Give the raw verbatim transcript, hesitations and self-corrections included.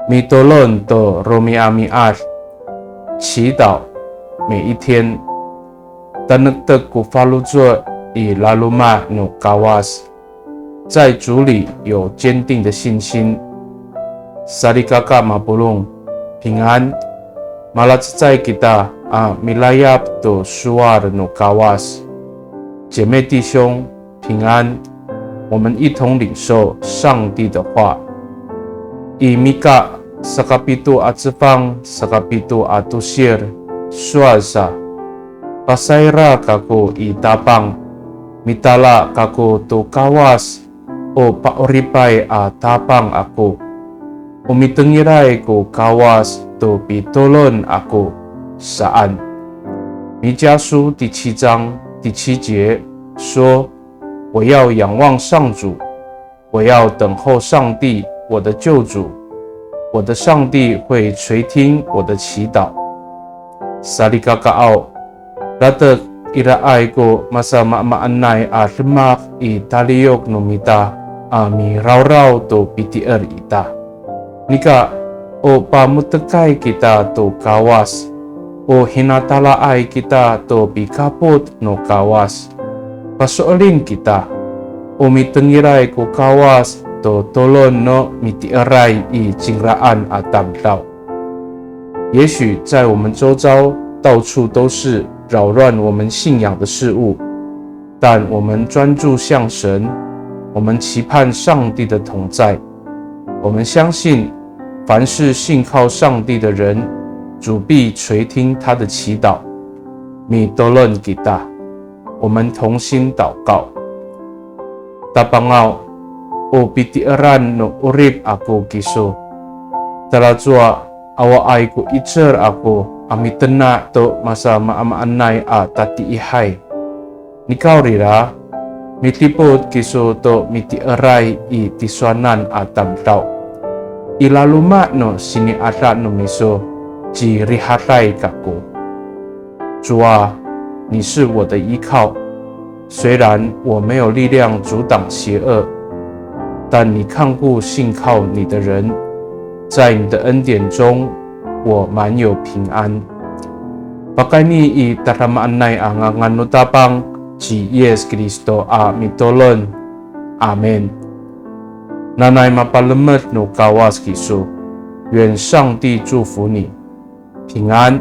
Mitolon to romi'ami'ad, 祈祷每一天。Tanektek ko faloco' i laloma' no Kawas, 在主里有坚定的信心。Salikaka mapolong, 平安。Malacecay kita a milayap to sowal no Kawas. 姐妹弟兄，平安。我们一同领受上帝的话。I Mika sakapito a cefang, sakapito a tosir, sowal sa, pasayra kako i Tapang, mitala kako to Kawas, o pa'oripay a Tapang ako. O mitengilay ko Kawas to pitolon ako, saan. 弥迦书第七章第七节说，我要仰望上主，我要等候上帝，我的救主。我的上帝会垂听我的祈祷。Salikakaaw, latek iraay ko masamaamaanay a demak i taliyok no mita a mirawraw to pitier ita. Nika, o pamotekay kita to Kawas, o hinatalaay kita to pikapot no Kawas. Paso'elin kita, o mitengilay ko Kawas to tolon no mitieray i cingraan a tamdaw. 也许在我们周遭，到处都是扰乱我们信仰的事物，但我们专注向神，我们期盼上帝的同在，我们相信，凡是信靠上帝的人，主必垂听他的祈祷。Mitolon kita，我们同心祷告。Tapangaw, o pitieran no 'orip ako kiso. Talacowa awaay ko 'icel ako a mitena' to masamaamaanay a tatiihay. Nikawrira, midipot kiso to mitieray i tisowanan a tamdaw. I laloma' no sini'ada no miso, cirihaday kako. 主啊，你是我的依靠，虽然我没有力量阻挡邪恶，但你看顾信靠你的人，在你的恩典中，我满有平安。Pakayni i tadamaanay a ngangan no Tapang ci Yis Kristo a mitolon. Amin. Nanay mapalemed no Kawas kiso. 愿上帝祝福你，平安。